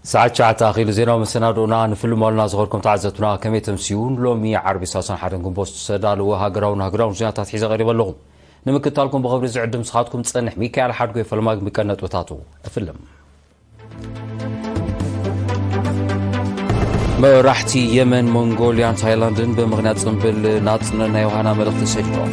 ሰዓት ትሽዓተ ኣኺሉ። ዜናዊ መሰናድኦና ንፍልመልና ዝኸርኩም ተዓዘብትና ከመይ ተምስዩ? ሎሚ ዓርቢ ሰላሳን ሓደን ግንቦት ዝተዳለወ ሃገራውን ሃገራውን ዜናታት ሒዘ ቀሪበ ኣለኹ። ንምክትታልኩም ብኽብሪ ዝዕድም ስኻትኩም ዝጸንሕ ሚካኤል ሓድጎ ይፈልማግ ምቀነጥብታቱ እፍልም። መራሕቲ የመን፣ ሞንጎልያን ታይላንድን ብምኽንያት ጽምብል ናጽነት ናይ ዮሃና መልእኽቲ ሰዲዶም።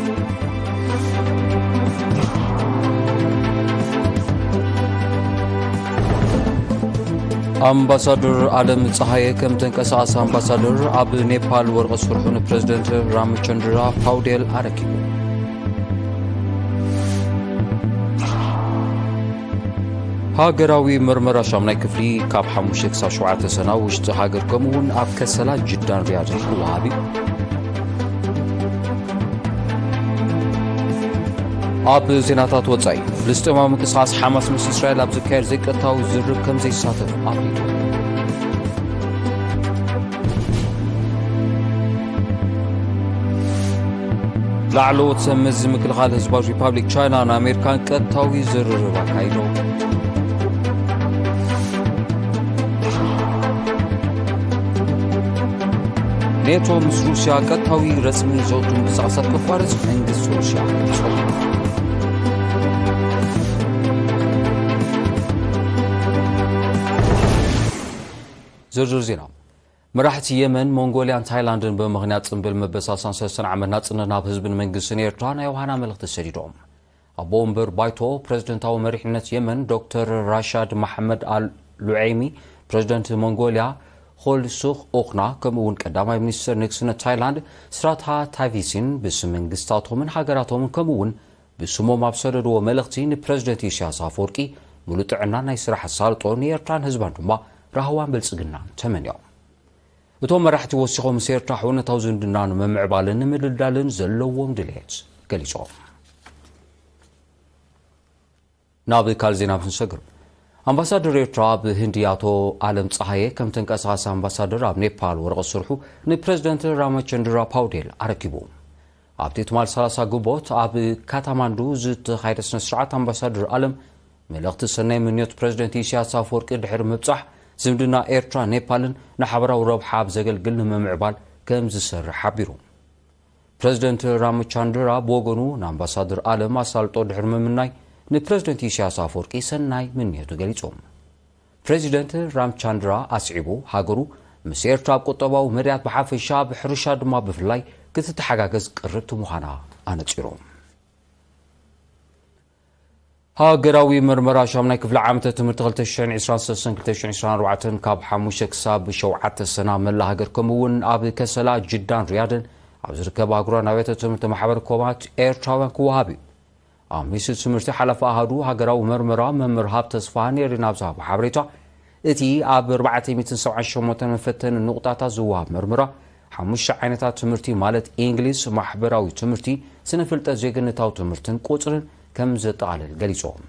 ኣምባሳደር ኣለም ጸሃየ ከም ተንቀሳቓሲ ኣምባሳደር ኣብ ኔፓል ወረቐት ስርሑ ንፕረዚደንት ራምቸንድራ ፓውዴል ኣረኪቡ። ሃገራዊ መርመራ ሻምናይ ክፍሊ ካብ ሓሙሽተ ክሳብ ሸውዓተ ሰና ውሽጢ ሃገር ከምኡ እውን ኣብ ከሰላ፣ ጅዳን ሪያድን ክወሃብ እዩ። ኣብ ዜናታት ወጻኢ፣ ፍልስጤማዊ ምንቅስቓስ ሓማስ ምስ እስራኤል ኣብ ዝካየድ ዘይቀጥታዊ ዝርርብ ከም ዘይሳተፍ ኣፍሊጡ። ላዕለዎት ሰብ መዚ ምክልኻል ህዝባዊ ሪፓብሊክ ቻይና ንኣሜሪካን ቀጥታዊ ዝርርብ ኣካይዶም። ኔቶ ምስ ሩስያ ቀጥታዊ ረስሚ ዘውቱ ምንቅስቓሳት ከቋርጽ መንግስቲ ሩስያ ጸዊዑ። ዝርዝር ዜና። መራሕቲ የመን፣ ሞንጎልያን ታይላንድን ብምኽንያት ጽምብል መበል ሰላሳን ሰለስተን ዓመት ናጽነት ናብ ህዝብን መንግስትን ኤርትራ ናይ ዮሃና መልእኽቲ ሰዲዶም። ኣቦ ወንበር ባይቶ ፕረዚደንታዊ መሪሕነት የመን ዶክተር ራሻድ መሓመድ ኣል ሉዔሚ፣ ፕረዚደንት ሞንጎልያ ኾልሱኽ ኦኽና፣ ከምኡ እውን ቀዳማይ ሚኒስትር ንግስነት ታይላንድ ስራታ ታቪሲን ብስም መንግስታቶምን ሃገራቶምን ከምኡ እውን ብስሞም ኣብ ሰደድዎ መልእኽቲ ንፕረዚደንት ኢሳያስ ኣፈወርቂ ሙሉእ ጥዕና ናይ ስራሕ ኣሳልጦ ንኤርትራን ህዝባን ድማ ራህዋን ብልጽግናን ተመንዮም። እቶም መራሕቲ ወሲኾም ምስ ኤርትራ ሕውነታዊ ዝምድና ንምምዕባልን ንምድልዳልን ዘለዎም ድሌት ገሊጾም። ናብ ካልእ ዜና ክንሰግር። ኣምባሳደር ኤርትራ ኣብ ህንዲ ኣቶ ኣለም ጸሃየ ከም ተንቀሳቓሲ ኣምባሳደር ኣብ ኔፓል ወረቐት ስርሑ ንፕረዚደንት ራማቸንድራ ፓውዴል ኣረኪቡ። ኣብቲ ትማል ሰላሳ ግንቦት ኣብ ካታማንዱ ዝተኻየደ ስነ ስርዓት ኣምባሳደር ኣለም መልእኽቲ ሰናይ ምንዮት ፕረዚደንት ኢሳያስ ኣፈወርቂ ድሕሪ ምብጻሕ ዝምድና ኤርትራ ኔፓልን ንሓበራዊ ረብሓ ኣብ ዘገልግል ንምምዕባል ከም ዝሰርሕ ሓቢሩ። ፕረዚደንት ራምቻንድራ ብወገኑ ንኣምባሳደር ኣለም ኣሳልጦ ድሕሪ ምምናይ ንፕረዚደንት ኢሳያስ ኣፈወርቂ ሰናይ ምንዮቱ ገሊጹ። ፕረዚደንት ራምቻንድራ ኣስዒቡ ሃገሩ ምስ ኤርትራ ኣብ ቁጠባዊ መዳያት ብሓፈሻ ኣብ ሕርሻ ድማ ብፍላይ ክትተሓጋገዝ ቅርብቲ ምዃና ኣነጺሩ። ሃገራዊ መርመራ ሻምናይ ክፍሊ ዓመተ ትምህርቲ ክልተ ሽሕን ዕስራን ሰለስተን ክልተ ሽሕን ዕስራን ኣርባዕተን ካብ ሓሙሽተ ክሳብ ሸውዓተ ሰና መላ ሃገር ከምኡ እውን ኣብ ከሰላ፣ ጅዳን ሪያድን ኣብ ዝርከባ ኣህጉራን ኣብያተ ትምህርቲ ማሕበር ኮማት ኤርትራውያን ክወሃብ እዩ። ኣብ ሚኒስትሪ ትምህርቲ ሓላፊ ኣሃዱ ሃገራዊ መርመራ መምህር ሃብተ ተስፋሃ ኔሪ ናብ ዝሃቦ ሓበሬታ፣ እቲ ኣብ ኣርባዕተ ሚእትን ሰብዓን ሸሞንተን መፈተኒ ንቑጣታት ዝወሃብ መርመራ ሓሙሽተ ዓይነታት ትምህርቲ ማለት እንግሊዝ፣ ማሕበራዊ ትምህርቲ፣ ስነ ፍልጠት፣ ዜግነታዊ ትምህርትን ቁጽርን ከም ዘጠቓልል ገሊጾም።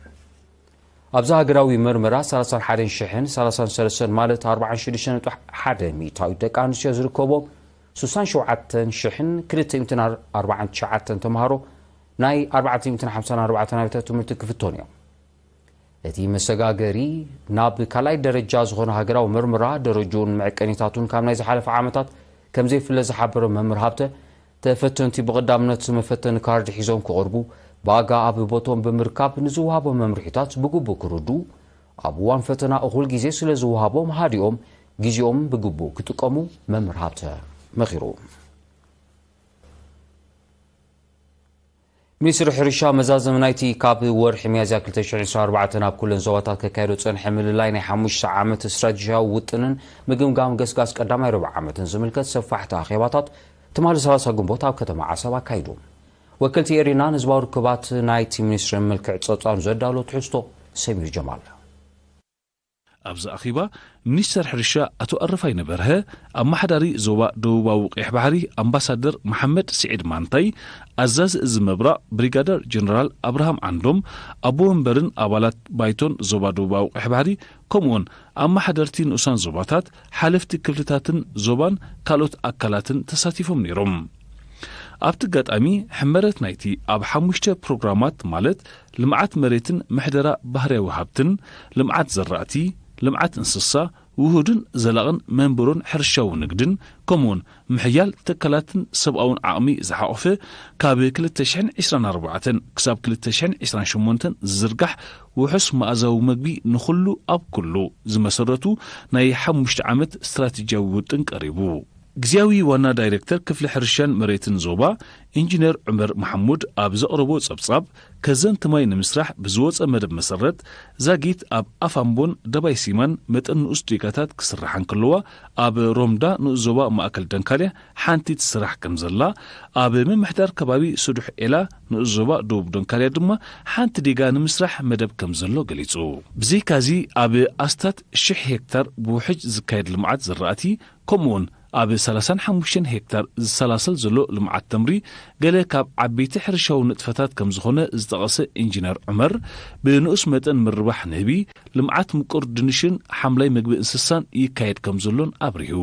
ኣብዚ ሃገራዊ መርመራ ሰላሳን ሓደን ሽሕን ሰላሳን ሰለስተን ማለት ኣርባዓን ሽዱሽተን ነጥቢ ሓደ ሚእታዊት ደቂ ኣንስትዮ ዝርከቦም ስሳን ሸውዓተን ሽሕን ክልተ ሚእትን ኣርባዓን ትሽዓተን ተምሃሮ ናይ ኣርባዕተ ሚእትን ሓምሳን ኣርባዕተን ኣብያተ ትምህርቲ ክፍተኑ እዮም። እቲ መሰጋገሪ ናብ ካልኣይ ደረጃ ዝኾነ ሃገራዊ መርመራ ደረጅኡን መዐቀኒታቱን ካብ ናይ ዝሓለፈ ዓመታት ከም ዘይፍለ ዝሓበረ መምህር ሃብተ፣ ተፈተንቲ ብቐዳምነት መፈተኒ ካርድ ሒዞም ክቐርቡ፣ ብኣጋ ኣብ ቦቶም ብምርካብ ንዝወሃቦም መምርሒታት ብግቡእ ክርድኡ፣ ኣብ እዋን ፈተና እኹል ግዜ ስለ ዝወሃቦም ሃዲኦም ግዜኦም ብግቡእ ክጥቀሙ መምህር ሃብተ መኺሩ። ሚኒስትሪ ሕርሻ መዛዘሚ ናይቲ ካብ ወርሒ ሚያዝያ ክልተ ሽሕን ዕስራን ኣርባዕተን ኣብ ኩለን ዞባታት ከካየዶ ዝጸንሐ ምልላይ ናይ ሓሙሽተ ዓመት ስትራቴጂያዊ ውጥንን ምግምጋም ገስጋስ ቀዳማይ ርብዒ ዓመትን ዝምልከት ሰፋሕቲ ኣኼባታት ትማሊ ሰላሳ ግንቦት ኣብ ከተማ ዓሰብ ኣካይዱ። ወከልቲ ኤሪና ንህዝባዊ ርክባት ናይቲ ሚኒስትሪ ምምልክዕ ጸብጻብ ዘዳሎ ትሕዝቶ ሰሚር ጀማል። ኣብዚ ኣኼባ ሚኒስተር ሕርሻ ኣቶ ኣረፋይነ በርሀ፣ ኣመሓዳሪ ዞባ ደቡባዊ ቀይሕ ባሕሪ ኣምባሳደር መሓመድ ስዒድ ማንታይ፣ ኣዛዚ እዚ ምብራቕ ብሪጋደር ጀነራል ኣብርሃም ዓንዶም፣ ኣቦ ወንበርን ኣባላት ባይቶን ዞባ ደቡባዊ ቀይሕ ባሕሪ፣ ከምኡውን ኣመሓደርቲ ንኡሳን ዞባታት፣ ሓለፍቲ ክፍልታትን ዞባን ካልኦት ኣካላትን ተሳቲፎም ነይሮም። ኣብቲ ኣጋጣሚ ሕመረት ናይቲ ኣብ ሓሙሽተ ፕሮግራማት ማለት ልምዓት መሬትን ምሕደራ ባህርያዊ ሃብትን፣ ልምዓት ዘራእቲ፣ ልምዓት እንስሳ፣ ውሁድን ዘላቕን መንበሮን ሕርሻዊ ንግድን፣ ከምኡውን ምሕያል ትካላትን ሰብኣውን ዓቕሚ ዝሓቖፈ፣ ካብ ክልተ ሽሕን ዕስራን ኣርባዕተን ክሳብ ክልተ ሽሕን ዕስራን ሸሞንተን ዝዝርጋሕ ውሑስ መኣዛዊ መግቢ ንኹሉ ኣብ ኩሉ ዝመሰረቱ ናይ ሓሙሽተ ዓመት ስትራቴጂያዊ ውጥን ቀሪቡ። ግዝያዊ ዋና ዳይሬክተር ክፍሊ ሕርሻን መሬትን ዞባ ኢንጂነር ዑመር መሓሙድ ኣብ ዘቕረቦ ጸብጻብ፣ ከዘንቲ ማይ ንምስራሕ ብዝወጸ መደብ መሰረት፣ ዛጊት ኣብ ኣፋምቦን ደባይ ሲማን መጠን ንኡስ ዲጋታት ክስራሓ እንከለዋ፣ ኣብ ሮምዳ ንኡስ ዞባ ማእከል ደንካልያ ሓንቲ ትስራሕ ከም ዘላ፣ ኣብ ምምሕዳር ከባቢ ስዱሕ ኤላ ንኡስ ዞባ ደቡብ ደንካልያ ድማ ሓንቲ ዲጋ ንምስራሕ መደብ ከም ዘሎ ገሊጹ። ብዘይካዚ ኣብ ኣስታት ሽሕ ሄክታር ብውሕጅ ዝካየድ ልምዓት ዝራእቲ፣ ከምኡውን ኣብ ሰላሳን ሓሙሽተን ሄክታር ዝሰላሰል ዘሎ ልምዓት ተምሪ ገለ ካብ ዓበይቲ ሕርሻዊ ንጥፈታት ከም ዝኾነ ዝጠቐሰ ኢንጂነር ዑመር፣ ብንኡስ መጠን ምርባሕ ንህቢ፣ ልምዓት ምቁር ድንሽን ሓምላይ መግቢ እንስሳን ይካየድ ከም ዘሎን ኣብሪሁ።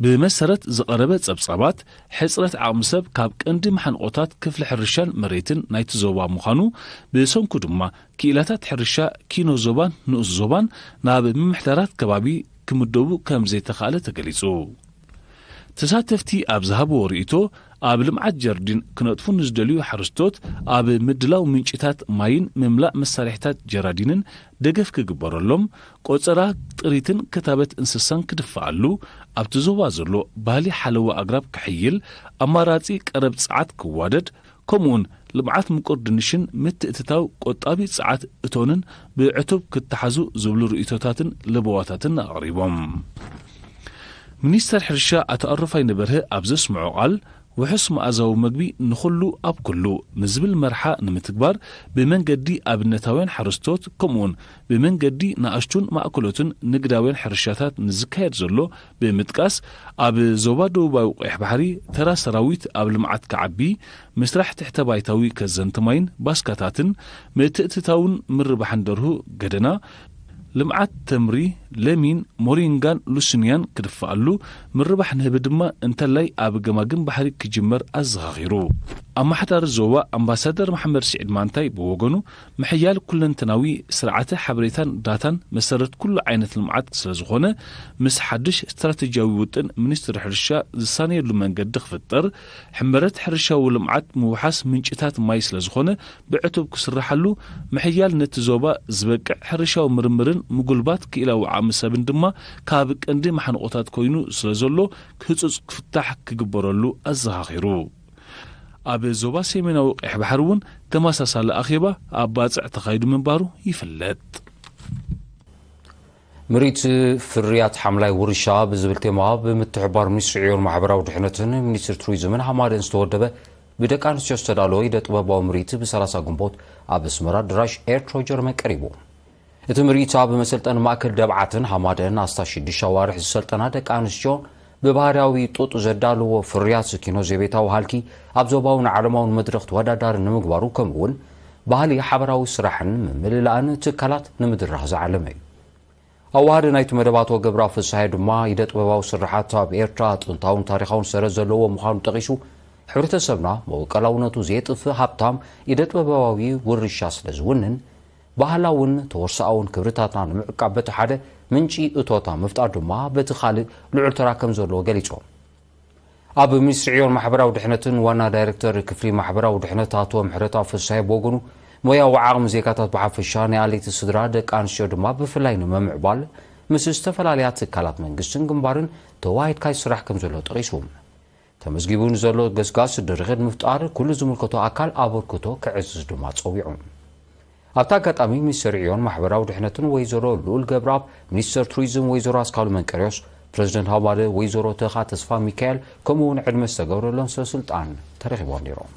ብመሰረት ዝቐረበ ጸብጻባት፣ ሕጽረት ዓቕሚ ሰብ ካብ ቀንዲ መሓንቆታት ክፍሊ ሕርሻን መሬትን ናይቲ ዞባ ምዃኑ፣ ብሰንኩ ድማ ክኢላታት ሕርሻ ኪኖ ዞባን ንኡስ ዞባን ናብ ምምሕዳራት ከባቢ ክምደቡ ከም ዘይተኻእለ ተገሊጹ። ተሳተፍቲ ኣብ ዝሃብዎ ርእይቶ፣ ኣብ ልምዓት ጀርዲን ክነጥፉ ንዝደልዩ ሓረስቶት ኣብ ምድላው ምንጭታት ማይን ምምላእ መሳርሒታት ጀራዲንን ደገፍ ክግበረሎም፣ ቆጸራ፣ ጥሪትን ክታበት እንስሳን ክድፈኣሉ፣ ኣብቲ ዞባ ዘሎ ባህሊ ሓለዋ ኣግራብ ክሕይል፣ ኣማራጺ ቀረብ ጸዓት ክዋደድ፣ ከምኡውን ልምዓት ምቁር ድንሽን ምትእትታው ቆጣቢ ጸዓት እቶንን ብዕቱብ ክተሓዙ ዝብሉ ርእይቶታትን ለበዋታትን ኣቕሪቦም። ሚኒስተር ሕርሻ ኣቶ ኣረፋይነ በርሀ ኣብ ዘስምዖ ቃል፣ ውሑስ መኣዛዊ መግቢ ንኹሉ ኣብ ኩሉ ንዝብል መርሓ ንምትግባር፣ ብመንገዲ ኣብነታውያን ሓረስቶት፣ ከምኡውን ብመንገዲ ንኣሽቱን ማእከሎትን ንግዳውያን ሕርሻታት ንዝካየድ ዘሎ ብምጥቃስ፣ ኣብ ዞባ ደቡባዊ ቀይሕ ባሕሪ ተራ ሰራዊት ኣብ ልምዓት ክዓቢ፣ ምስራሕ ትሕተ ባይታዊ ከዘንቲ ማይን ባስካታትን፣ ምትእትታውን ምርባሕን ደርሁ ገደና፣ ልምዓት ተምሪ፣ ለሚን፣ ሞሪንጋን ሉስንያን ክድፋኣሉ፣ ምርባሕ ንህቢ ድማ እንተላይ ኣብ ገማግም ባሕሪ ክጅመር ኣዘኻኺሩ። ኣመሓዳሪ ዞባ ኣምባሳደር መሓመድ ስዒድ ማንታይ ብወገኑ፣ ምሕያል ኩለንተናዊ ስርዓተ ሓበሬታን ዳታን መሰረት ኩሉ ዓይነት ልምዓት ስለዝኾነ፣ ምስ ሓድሽ ስትራቴጂያዊ ውጥን ሚኒስትሪ ሕርሻ ዝሳነየሉ መንገዲ ክፍጠር፣ ሕመረት ሕርሻዊ ልምዓት ምውሓስ ምንጭታት ማይ ስለዝኾነ፣ ብዕቱብ ክስርሓሉ፣ ምሕያል ነቲ ዞባ ዝበቅዕ ሕርሻዊ ምርምርን ምጉልባት ክኢላዊ ዓቕሚ ሰብን ድማ ካብ ቀንዲ ማሕንቆታት ኮይኑ ስለዘሎ፣ ህጹጽ ክፍታሕ ክግበረሉ ኣዘኻኺሩ። ኣብ ዞባ ሰሜናዊ ቀይሕ ባሕሪ እውን ተመሳሳሊ ኣኼባ ኣብ ባጽዕ ተኻይዱ ምንባሩ ይፍለጥ። ምርኢት ፍርያት ሓምላይ ውርሻ ብዝብል ቴማ ብምትሕብባር ሚኒስትሪ ዕዮን ማሕበራዊ ድሕነትን ሚኒስትሪ ቱሪዝምን ሃማደን ዝተወደበ ብደቂ ኣንስትዮ ዝተዳለወ ኢደ ጥበባዊ ምርኢት ብ30 ግንቦት ኣብ ኣስመራ ኣዳራሽ ኤርትሮ ጀርመን ቀሪቡ። እቲ ምርኢት ኣብ መሰልጠኒ ማእከል ደብዓትን ሃማደን ኣስታት ሽዱሽተ ኣዋርሕ ዝሰልጠና ደቂ ኣንስትዮ ብባህርያዊ ጡጥ ዘዳለዎ ፍርያት ኪኖ ዘቤታዊ ሃልኪ ኣብ ዞባውን ዓለማውን መድረኽ ተወዳዳሪ ንምግባሩ፣ ከምኡ እውን ባህሊ ሓበራዊ ስራሕን ምምልላእን ትካላት ንምድራኽ ዝዓለመ እዩ። ኣዋሃዲ ናይቲ መደብ ኣቶ ገብራ ፍስሃየ ድማ፣ ኢደ ጥበባዊ ስርሓት ኣብ ኤርትራ ጥንታውን ታሪኻውን ሰረት ዘለዎ ምዃኑ ጠቒሱ፣ ሕብረተሰብና መበቆላውነቱ ዘየጥፍእ ሃብታም ኢደ ጥበባዊ ውርሻ ስለ ዝውንን፣ ባህላውን ተወርሶኣውን ክብርታትና ንምዕቃብ በቲ ሓደ ምንጪ እቶታ ምፍጣር ድማ በቲ ካልእ ልዑል ተራ ከም ዘለዎ ገሊጾም። ኣብ ሚኒስትሪ ዕዮን ማሕበራዊ ድሕነትን ዋና ዳይሬክተር ክፍሊ ማሕበራዊ ድሕነት ኣቶ ምሕረትኣብ ፍስሃየ ብወገኑ፣ ሞያዊ ዓቕሚ ዜጋታት ብሓፈሻ፣ ናይ ኣለይቲ ስድራ ደቂ ኣንስትዮ ድማ ብፍላይ ንምምዕባል ምስ ዝተፈላለያ ትካላት መንግስትን ግንባርን ተዋሂድካ ይስራሕ ከም ዘሎ ጠቒሱ። ተመዝጊቡ ንዘሎ ገስጋስ ድርኺት ንምፍጣር ኩሉ ዝምልከቶ ኣካል ኣበርክቶ ከዕዝዝ ድማ ጸዊዑ። ኣብቲ ኣጋጣሚ ሚኒስትር ዕዮን ማሕበራዊ ድሕነትን ወይዘሮ ልኡል ገብረኣብ፣ ሚኒስትር ቱሪዝም ወይዘሮ ኣስካሉ መንቀርዮስ፣ ፕረዚደንት ሃማደ ወይዘሮ ተኻ ተስፋ ሚካኤል፣ ከምኡ እውን ዕድመ ዝተገብረሎም ሰብ ስልጣን ተረኺቦም ነይሮም።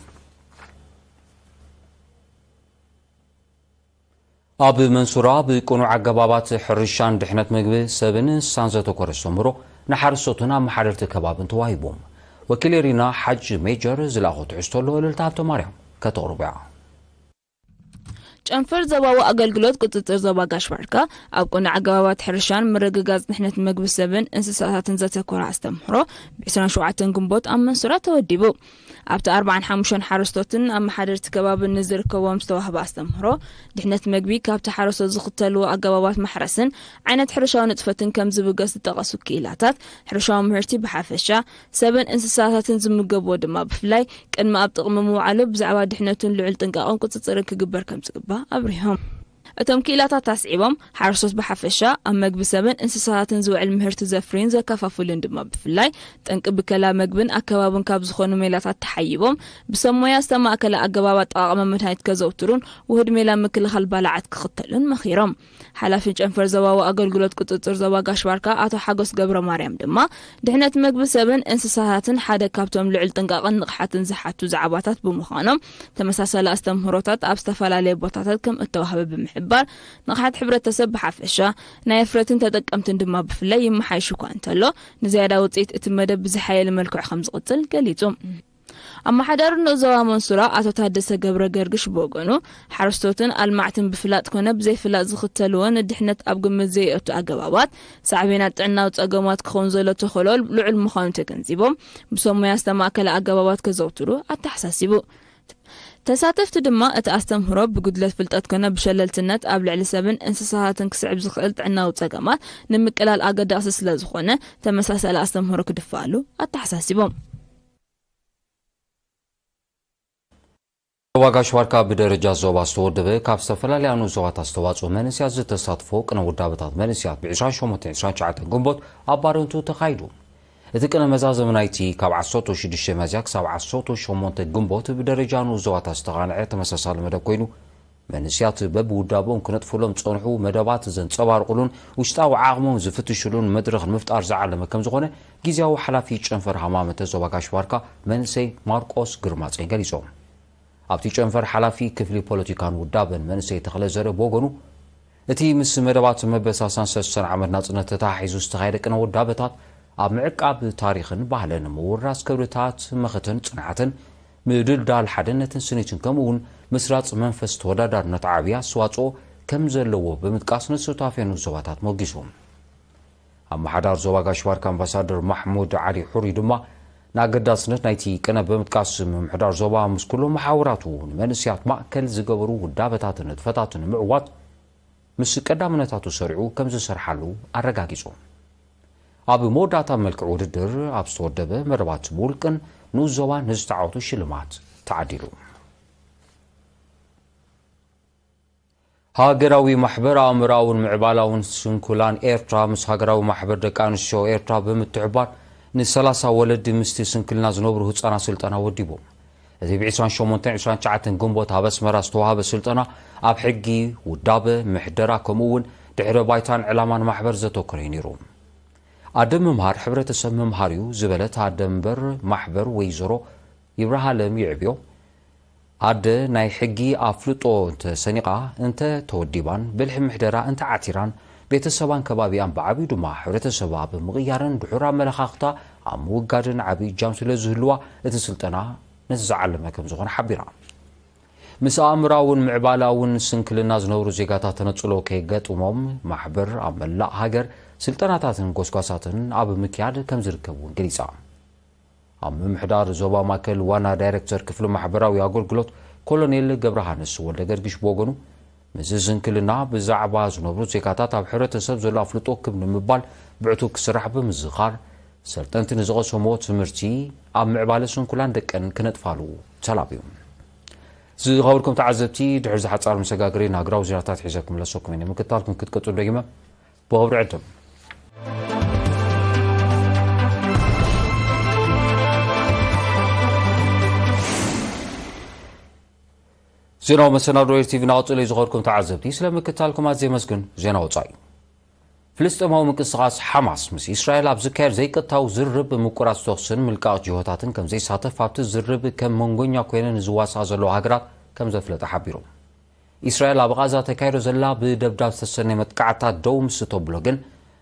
ኣብ መንሱራ ብቅኑዕ ኣገባባት ሕርሻን ድሕነት ምግቢ ሰብን እንስሳን ዘተኮረ ኣስተምህሮ ንሓረስቶትን ኣመሓደርቲ ከባብን ተዋሂቦም። ወኪል ኤሪና ሓጅ ሜጀር ዝለኣኾ ትሕዝቶ ኣሎ፣ እልልታ ሃብተ ማርያም ከተቕርቦ እያ። ጨንፈር ዞባዊ ኣገልግሎት ቁጽጽር ዞባ ጋሽ ባርካ ኣብ ቅኑዕ ኣገባባት ሕርሻን ምርግጋጽ ድሕነት መግቢ ሰብን እንስሳታትን ዘተኮረ ኣስተምህሮ ብ ዕስራን ሸውዓተን ግንቦት ኣብ መንሱራ ተወዲቡ። ኣብቲ ኣርባዓን ሓሙሽተን ሓረስቶትን ኣመሓደርቲ ከባብን ንዝርከቦም ዝተዋህበ ኣስተምህሮ፣ ድሕነት መግቢ ካብቲ ሓረስቶት ዝኽተልዎ ኣገባባት ማሕረስን ዓይነት ሕርሻዊ ንጥፈትን ከም ዝብገስ ዝጠቐሱ ክኢላታት፣ ሕርሻዊ ምህርቲ ብሓፈሻ፣ ሰብን እንስሳታትን ዝምገብዎ ድማ ብፍላይ፣ ቅድሚ ኣብ ጥቕሚ ምውዓሉ ብዛዕባ ድሕነቱን ልዑል ጥንቃቐን ቁጽጽርን ክግበር ከም ዝግባእ ኣብሪሆም። እቶም ክኢላታት ኣስዒቦም፣ ሓረስቶት ብሓፈሻ ኣብ መግቢ ሰብን እንስሳታትን ዝውዕል ምህርቲ ዘፍርዩን ዘከፋፍሉን ድማ ብፍላይ፣ ጠንቂ ብከላ መግብን ኣከባብን ካብ ዝኾኑ ሜላታት ተሓይቦም፣ ብሰብ ሞያ ዝተማእከለ ኣገባብ ኣጠቓቕማ መድሃኒት ከዘውትሩን ውሁድ ሜላ ምክልኻል ባልዓት ክኽተሉን መኺሮም። ሓላፊ ጨንፈር ዞባዊ ኣገልግሎት ቁጽጽር ዞባ ጋሽ ባርካ ኣቶ ሓጎስ ገብረ ማርያም ድማ፣ ድሕነት መግቢ ሰብን እንስሳታትን ሓደ ካብቶም ልዑል ጥንቃቐን ንቕሓትን ዝሓቱ ዛዕባታት ብምዃኖም፣ ተመሳሳሊ ኣስተምህሮታት ኣብ ዝተፈላለየ ቦታታት ከም እተዋህበ ብምሕባር፣ ንቕሓት ሕብረተሰብ ብሓፈሻ፣ ናይ ኣፍረትን ተጠቀምትን ድማ ብፍላይ ይመሓይሽ እኳ እንተሎ፣ ንዝያዳ ውጽኢት እቲ መደብ ብዝሓየለ መልክዑ ከም ዝቕጽል ገሊጹ። ኣመሓዳሪ ንኡስ ዞባ መንሱራ ኣቶ ታደሰ ገብረ ገርግሽ ብወገኑ፣ ሓረስቶትን ኣልማዕትን ብፍላጥ ኮነ ብዘይፍላጥ ዝኽተልዎ ንድሕነት ኣብ ግምት ዘየእቱ ኣገባባት፣ ሳዕቤናት ጥዕናዊ ጸገማት ክኸውን ዘሎ ተኽእሎ ልዑል ምዃኑ ተገንዚቦም፣ ብሰብ ሞያ ዝተማእከለ ኣገባባት ከዘውትሩ ኣተሓሳሲቡ። ተሳተፍቲ ድማ እቲ ኣስተምህሮ ብጉድለት ፍልጠት ኮነ ብሸለልትነት ኣብ ልዕሊ ሰብን እንስሳታትን ክስዕብ ዝኽእል ጥዕናዊ ጸገማት ንምቅላል ኣገዳሲ ስለ ዝኾነ፣ ተመሳሳሊ ኣስተምህሮ ክድፋኣሉ ኣተሓሳሲቦም። ዞባ ጋሽ ባርካ ብደረጃ ዞባ ዝተወደበ ካብ ዝተፈላለያ ንኡስ ዞባታት ዝተዋፅኡ መንእሰያት ዝተሳትፎ ቅነ ውዳበታት መንእሰያት ብ ዕስራን ሸሞንተን ዕስራን ትሽዓተን ግንቦት ኣብ ባረንቱ ተኻይዱ። እቲ ቅነ መዛዘሚ ናይቲ ካብ ዓሰርተ ሽዱሽተ ሚያዝያ ክሳብ ዓሰርተ ሸሞንተ ግንቦት ብደረጃ ንኡስ ዞባታት ዝተቓንዐ ተመሳሳሊ መደብ ኮይኑ፣ መንእሰያት በብውዳበኦም ክነጥፍሎም ዝጸንሑ መደባት ዘንጸባርቑሉን ውሽጣዊ ዓቕሞም ዝፍትሽሉን መድረኽ ንምፍጣር ዝዓለመ ከም ዝኾነ ግዝያዊ ሓላፊ ጨንፈር ሃማመተ ዞባ ጋሽ ባርካ መንእሰይ ማርቆስ ግርማጼን ገሊጾም። ኣብቲ ጨንፈር ሓላፊ ክፍሊ ፖለቲካን ውዳበን መንእሰይ ተኽለ ዘርእ ብወገኑ፣ እቲ ምስ መደባት መበል ሰላሳን ሰለስተን ዓመት ናጽነት ተተሓሒዙ ዝተኻየደ ቅነ ውዳበታት ኣብ ምዕቃብ ታሪኽን ባህልን፣ ምውራስ ክብርታት፣ መኸተን ጽንዓትን፣ ምድልዳል ሓድነትን ስኒትን፣ ከምኡ እውን ምስራጽ መንፈስ ተወዳዳርነት ዓብዪ ኣስተዋጽኦ ከም ዘለዎ ብምጥቃስ ንሱታፌ ንኡስ ዞባታት ሞጊሱ። ኣመሓዳር ዞባ ጋሽ ባርካ ኣምባሳደር ማሕሙድ ዓሊ ሑሪ ድማ ንኣገዳስነት ናይቲ ቅነ ብምጥቃስ፣ ምምሕዳር ዞባ ምስ ኩሎም መሓውራቱ ንመንእሰያት ማእከል ዝገበሩ ውዳበታትን ንጥፈታትን ንምዕዋት ምስ ቀዳምነታቱ ሰሪዑ ከም ዝሰርሓሉ ኣረጋጊጹ። ኣብ መወዳእታ መልክዕ ውድድር ኣብ ዝተወደበ መደባት ብውልቅን ንኡስ ዞባን ንዝተዓወቱ ሽልማት ተዓዲሉ። ሃገራዊ ማሕበር ኣእምሮኣውን ምዕባላውን ስንኩላን ኤርትራ ምስ ሃገራዊ ማሕበር ደቂ ኣንስትዮ ኤርትራ ብምትሕብባር ንሰላሳ ወለዲ ምስቲ ስንክልና ዝነብሩ ህጻናት ስልጠና ወዲቡ። እዚ ብ ዕስራን ሸሞንተን ዕስራን ትሽዓተን ግንቦት ኣብ ኣስመራ ዝተዋህበ ስልጠና ኣብ ሕጊ፣ ውዳበ፣ ምሕደራ ከምኡ እውን ድሕረ ባይታን ዕላማን ማሕበር ዘተኮረ እዩ ነይሩ። ኣደ ምምሃር ሕብረተሰብ ምምሃር እዩ ዝበለት ኣደ መንበር ማሕበር ወይዘሮ ይብርሃለም ይዕብዮ፣ ኣደ ናይ ሕጊ ኣፍልጦ እንተሰኒቓ፣ እንተ ተወዲባን ብልሒ ምሕደራ እንተ ዓቲራን፣ ቤተሰባን ከባቢኣን ብዓብዩ ድማ ሕብረተሰባ ኣብ ምቕያርን ድሑር ኣመለኻኽታ ኣብ ምውጋድን ዓብዪ እጃም ስለ ዝህልዋ፣ እቲ ስልጠና ነዚ ዝዓለመ ከም ዝኾነ ሓቢራ። ምስ ኣእምራውን ምዕባላውን ስንክልና ዝነብሩ ዜጋታት ተነጽሎ ከይገጥሞም ማሕበር ኣብ መላእ ሃገር ስልጠናታትን ጎስጓሳትን ኣብ ምክያድ ከም ዝርከብ እውን ገሊጻ። ኣብ ምምሕዳር ዞባ ማእከል ዋና ዳይረክተር ክፍሊ ማሕበራዊ ኣገልግሎት ኮሎኔል ገብረሃንስ ወልደ ገርግሽ ብወገኑ፣ ምስዚ ስንክልና ብዛዕባ ዝነብሩ ዜጋታት ኣብ ሕብረተሰብ ዘሎ ኣፍልጦ ክብ ንምባል ብዕቱብ ክስራሕ ብምዝኻር፣ ሰልጠንቲ ንዝቐሰምዎ ትምህርቲ ኣብ ምዕባለ ስንኩላን ደቀን ክነጥፋሉ ተላብዩ። ዝኸበርኩም ተዓዘብቲ፣ ድሕሪ ዝሓጻር መሰጋገሪ ንሃገራዊ ዜናታት ሒዘ ክምለሰኩም እየ። ንምክትታልኩም ክትቀጽሉ ደጊመ ብኽብሪ ዕድም። ዜናዊ መሰናዶ ኤር ቲቪ ናቕጽሎ እዩ። ዝኸበርኩም ተዓዘብቲ፣ ስለ ምክትታልኩም ኣዝየ የመስግን። ዜና ወጻኢ። ፍልስጤማዊ ምንቅስቓስ ሓማስ ምስ እስራኤል ኣብ ዝካየድ ዘይቀጥታዊ ዝርርብ ምቁራጽ ተኹስን ምልቃቕ ጅሆታትን ከም ዘይሳተፍ ኣብቲ ዝርርብ ከም መንጎኛ ኮይነን ዝዋስኣ ዘለዋ ሃገራት ከም ዘፍለጠ ሓቢሩ። እስራኤል ኣብ ቓዛ ተካይዶ ዘላ ብደብዳብ ዝተሰነየ መጥቃዕታት ደው ምስ ተብሎ ግን፣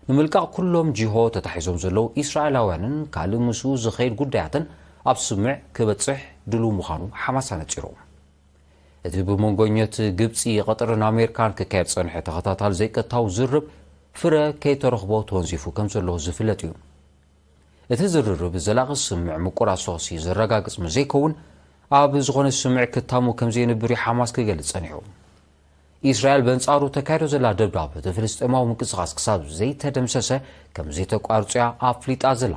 ንምልቃቕ ኩሎም ጅሆ ተታሒዞም ዘለዉ እስራኤላውያንን ካልእ ምስኡ ዝኸይድ ጉዳያትን ኣብ ስምምዕ ክበጽሕ ድሉው ምዃኑ ሓማስ ኣነጺሩ። እቲ ብመንጎኘት ግብጺ፣ ቐጠርን ኣሜሪካን ክካየድ ጸንሐ ተኸታታሊ ዘይቀጥታዊ ዝርብ ፍረ ከይተረኽቦ ተወንዚፉ ከም ዘሎ ዝፍለጥ እዩ። እቲ ዝርርብ ዘላቒ ስምምዕ ምቁራጽ ተኹሲ ዘረጋግጽ ምስ ዘይከውን፣ ኣብ ዝኾነ ስምምዕ ክታሙ ከም ዘየንብር እዩ ሓማስ ክገልጽ ጸኒሑ። ኢስራኤል በንጻሩ ተካይዶ ዘላ ደብዳብ እቲ ፍልስጤማዊ ምንቅስቓስ ክሳብ ዘይተደምሰሰ ከም ዘይተቋርጾ እያ ኣፍሊጣ ዘላ።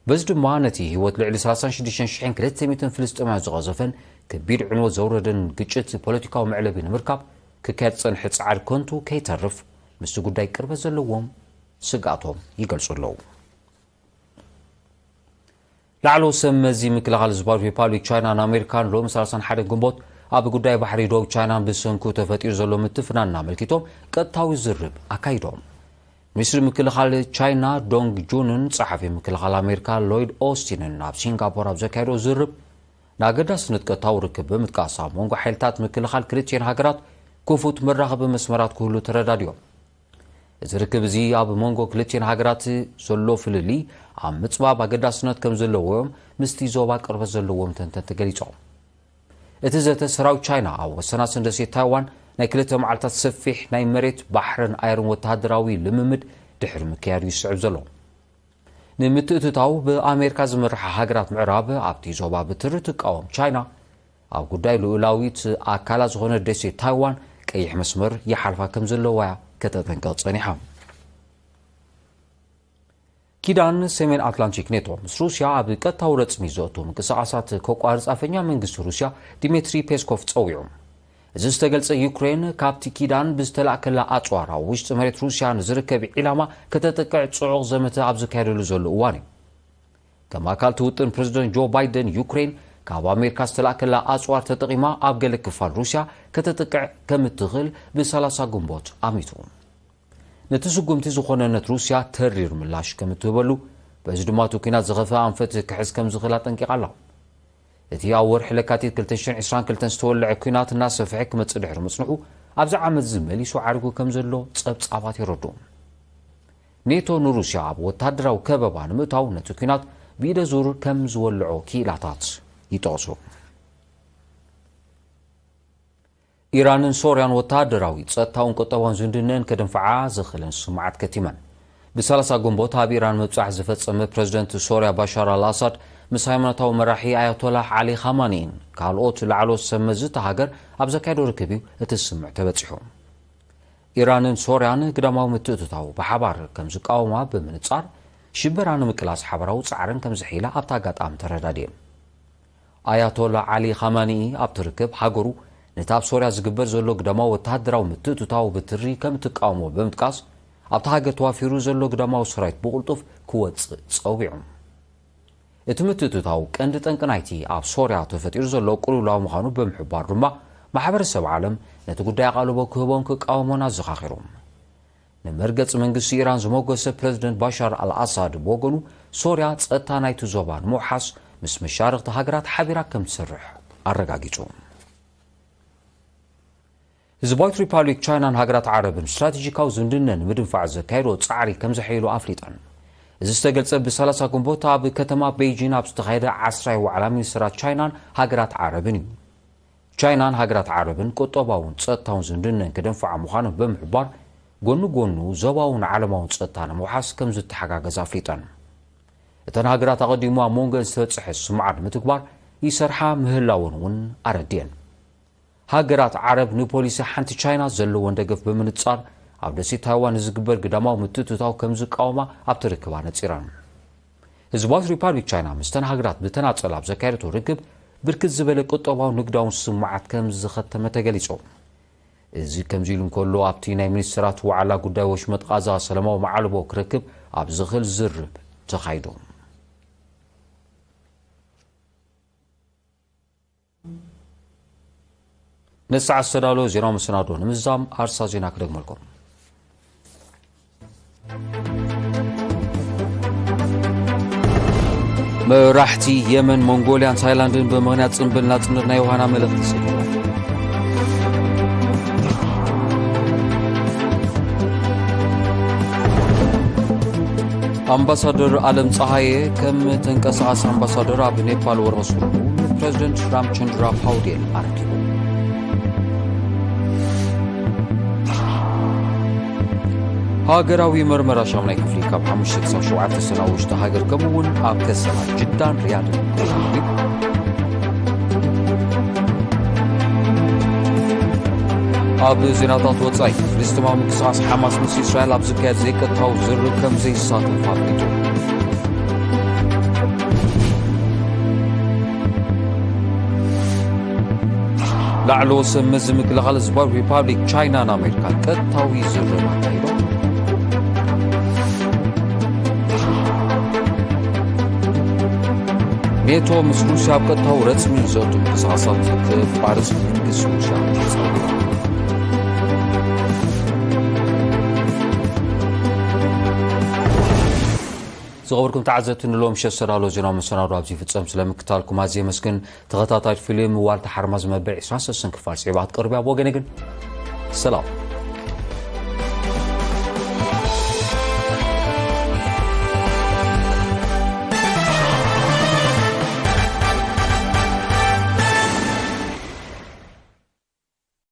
በዚ ድማ ነቲ ህይወት ልዕሊ ሰላሳን ሽዱሽተ ሽሕን ክልተ ሚእትን ፍልስጤማውያን ዝቐዘፈን ከቢድ ዕንወት ዘውረደን ግጭት ፖለቲካዊ መዕለቢ ንምርካብ ክካየድ ዝጸንሐ ጻዕሪ ከንቱ ከይተርፍ ምስቲ ጉዳይ ቅርበት ዘለዎም ስግኣቶም ይገልጹ ኣለዉ። ላዕለዎት ሰብ መዚ ምክልኻል ህዝባዊ ሪፓብሊክ ቻይናን ኣሜሪካን ሎሚ ሰላሳን ሓደን ግንቦት ኣብ ጉዳይ ባሕሪ ዶብ ቻይናን ብሰንኩ ተፈጢሩ ዘሎ ምትፍናን ኣመልኪቶም ቀጥታዊ ዝርብ ኣካይዶም። ሚኒስትሪ ምክልኻል ቻይና ዶንግ ጁንን ጸሓፊ ምክልኻል ኣሜሪካ ሎይድ ኦስቲንን ኣብ ሲንጋፖር ኣብ ዘካየዶ ዝርብ ንኣገዳስነት ቀጥታዊ ርክብ ብምጥቃስ ኣብ መንጎ ሓይልታት ምክልኻል ክልቲኤን ሃገራት ክፉት መራኸቢ መስመራት ክህሉ ተረዳዲኦም። እዚ ርክብ እዚ ኣብ መንጎ ክልቲኤን ሃገራት ዘሎ ፍልልይ ኣብ ምጽባብ ኣገዳስነት ከም ዘለዎም ምስቲ ዞባ ቅርበት ዘለዎም ተንተንቲ ገሊጾም። እቲ ዘተ ሰራዊት ቻይና ኣብ ወሰናስን ደሴት ታይዋን ናይ ክልተ መዓልታት ሰፊሕ ናይ መሬት፣ ባሕርን ኣየርን ወተሃደራዊ ልምምድ ድሕሪ ምክያዱ ይስዕብ ዘሎ። ንምትእትታው ብኣሜሪካ ዝምርሓ ሃገራት ምዕራብ ኣብቲ ዞባ ብትሪ ትቃወም ቻይና፣ ኣብ ጉዳይ ልኡላዊት ኣካላ ዝኾነ ደሴት ታይዋን ቀይሕ መስመር ይሓልፋ ከም ዘለዋ እያ ከተጠንቅቕ ጸኒሓ። ኪዳን ሰሜን ኣትላንቲክ ኔቶ ምስ ሩስያ ኣብ ቀጥታዊ ረጽሚ ዘእቱ ምንቅስቓሳት ከቋርጽ ኣፈኛ መንግስቲ ሩስያ ዲሜትሪ ፔስኮቭ ጸዊዑ። እዚ ዝተገልጸ ዩክሬን ካብቲ ኪዳን ብዝተላእከላ ኣጽዋር ኣብ ውሽጢ መሬት ሩስያ ንዝርከብ ዒላማ ከተጥቅዕ ጽዑቕ ዘመተ ኣብ ዝካየደሉ ዘሎ እዋን እዩ። ከም ኣካል እቲ ውጥን ፕረዚደንት ጆ ባይደን ዩክሬን ካብ ኣሜሪካ ዝተላእከላ ኣጽዋር ተጠቒማ ኣብ ገለ ክፋል ሩስያ ከተጥቅዕ ከም እትኽእል ብሰላሳ ግንቦት ኣሚቱ። ነቲ ስጉምቲ ዝኾነነት ሩስያ ተሪር ምላሽ ከም እትህበሉ፣ በዚ ድማ እቲ ኲናት ዝኸፍአ ኣንፈት ክሕዝ ከም ዝኽእል ኣጠንቂቓ ኣላ። እቲ ኣብ ወርሒ ለካቲት ክልተ ሽሕን ዕስራን ክልተን ዝተወልዐ ኲናት እናሰፍሐ ክመጽእ ድሕሪ ምጽንሑ፣ ኣብዚ ዓመት እዚ መሊሱ ዓሪጉ ከም ዘሎ ጸብጻባት የረድኡ። ኔቶ ንሩስያ ኣብ ወታደራዊ ከበባ ንምእታው ነቲ ኲናት ብኢደ ዙር ከም ዝወልዖ ክኢላታት ይጠቕሱ። ኢራንን ሶርያን ወተሃደራዊ፣ ጸጥታውን ቁጠባውን ዝምድነን ከደንፍዓ ዝኽእለን ስምምዓት ከቲመን። ብሰላሳ ግንቦት ኣብ ኢራን ምብጻሕ ዝፈጸመ ፕረዚደንት ሶርያ ባሻር ኣልኣሳድ ምስ ሃይማኖታዊ መራሒ ኣያቶላህ ዓሊ ኻማኒን ካልኦት ላዕለዎት ሰብ መዚ እታ ሃገር ኣብ ዘካየዶ ርክብ እዩ እቲ ስምምዕ ተበጺሑ። ኢራንን ሶርያን ግዳማዊ ምትእትታው ብሓባር ከም ዝቃወማ ብምንጻር፣ ሽበራ ንምቅላስ ሓባራዊ ጻዕርን ከም ዘሕይላ ኣብቲ ኣጋጣሚ ተረዳድየን። ኣያቶላ ዓሊ ኻማኒኢ ኣብቲ ርክብ ሃገሩ ነቲ ኣብ ሶርያ ዝግበር ዘሎ ግዳማዊ ወተሃደራዊ ምትእትታው ብትሪ ከም እትቃወሞ ብምጥቃስ፣ ኣብታ ሃገር ተዋፊሩ ዘሎ ግዳማዊ ሰራዊት ብቕልጡፍ ክወጽእ ጸዊዑ። እቲ ምትእትታው ቀንዲ ጠንቂ ናይቲ ኣብ ሶርያ ተፈጢሩ ዘሎ ቅልውላው ምዃኑ ብምሕባር ድማ፣ ማሕበረሰብ ዓለም ነቲ ጉዳይ ኣቓልቦ ክህቦን ክቃወሞን ኣዘኻኺሩ። ንመርገጺ መንግስቲ ኢራን ዝሞገሰ ፕረዚደንት ባሻር ኣልኣሳድ ብወገኑ፣ ሶርያ ጸጥታ ናይቲ ዞባ ንምውሓስ ምስ መሻርኽቲ ሃገራት ሓቢራ ከም ትሰርሕ ኣረጋጊጹ። ህዝባዊት ሪፓብሊክ ቻይናን ሃገራት ዓረብን ስትራቴጂካዊ ዝምድነን ንምድንፋዕ ዘካየዶ ጻዕሪ ከም ዘሐይሉ ኣፍሊጠን። እዚ ዝተገልጸ ብሰላሳ ግንቦት ኣብ ከተማ ቤይጂን ኣብ ዝተኻየደ ዓስራይ ዋዕላ ሚኒስትራት ቻይናን ሃገራት ዓረብን እዩ። ቻይናን ሃገራት ዓረብን ቁጠባውን ጸጥታውን ዝምድነን ክደንፍዓ ምዃኑ ብምሕባር፣ ጎኒ ጎኑ ዞባውን ዓለማውን ጸጥታ ንምውሓስ ከም ዝተሓጋገዛ ኣፍሊጠን። እተን ሃገራት ኣቐዲሙ ኣብ መንጎን ዝተበጽሐ ስምምዓት ንምትግባር ይሰርሓ ምህላወን እውን ኣረድየን። ሃገራት ዓረብ ንፖሊሲ ሓንቲ ቻይና ዘለወን ደገፍ ብምንጻር፣ ኣብ ደሴት ታይዋን ንዝግበር ግዳማዊ ምትእትታው ከም ዝቃወማ ኣብቲ ርክብ ኣነጺረን። ህዝባዊት ሪፓብሊክ ቻይና ምስተን ሃገራት ብተናጸል ኣብ ዘካየደቶ ርክብ፣ ብርክት ዝበለ ቁጠባውን ንግዳውን ስምምዓት ከም ዝኸተመ ተገሊጹ። እዚ ከምዚ ኢሉ እንከሎ፣ ኣብቲ ናይ ሚኒስትራት ዋዕላ ጉዳይ ወሽመጥ ቓዛ ሰላማዊ መዓልቦ ክረክብ ኣብ ዝኽእል ዝርብ ተኻይዱ። ነቲ ሰዓት ዝተዳለወ ዜናዊ መሰናዶ ንምዝዛም ኣርሳ ዜና ክደግመልኩም። መራሕቲ የመን፣ ሞንጎልያን ታይላንድን ብምኽንያት ጽምብል ናጽነት ናይ ዮሃና መልእኽቲ ሰዲዶም። ኣምባሳደር ኣለም ጸሃየ ከም ተንቀሳቓሲ ኣምባሳደር ኣብ ኔፓል ወርቒ ስሩቡ ንፕረዚደንት ራምቸንድራ ፓውዴል ኣረኪቡ። ሃገራዊ መርመራ ሻሙናይ ክፍሊ ካብ ሓሙሽተ ክሳብ ሸውዓተ ሰነ ኣብ ውሽጢ ሃገር፣ ከምኡ እውን ኣብ ከተማ ጅዳን ሪያድን ክኸውን እዩ። ኣብ ዜናታት ወጻኢ፣ ፍልስጤማዊ ምንቅስቓስ ሓማስ ምስ እስራኤል ኣብ ዝካየድ ዘይቀጥታዊ ዝርርብ ከም ዘይሳተፍ ኣፍሊጡ። ላዕለዎት ሰብ መዚ ምክልኻል ህዝባዊ ሪፓብሊክ ቻይናን ኣሜሪካን ቀጥታዊ ዝርርብ ኣካይዶም። ኔቶ ምስ ሩስያ ኣብ ቀጥታዊ ረጽሚ ዘእቱ ምንቅስቓሳት ክቋርጽ መንግስቲ ሩስያ ጸዊዑ። ዝኸበርኩም ተዓዘብቲ፣ ንሎም ሸሰር ኣሎ ዜናዊ መሰናዶ ኣብዚ ይፍጸም። ስለምክታልኩም ኣዝየ የመስግን። ተኸታታሊ ፊልም ዋልታ ሓርማዝ መበል ዕስራን ሰለስተን ክፋል ስዒባ ክትቀርብ እያ። ብወገነ ግን ሰላም።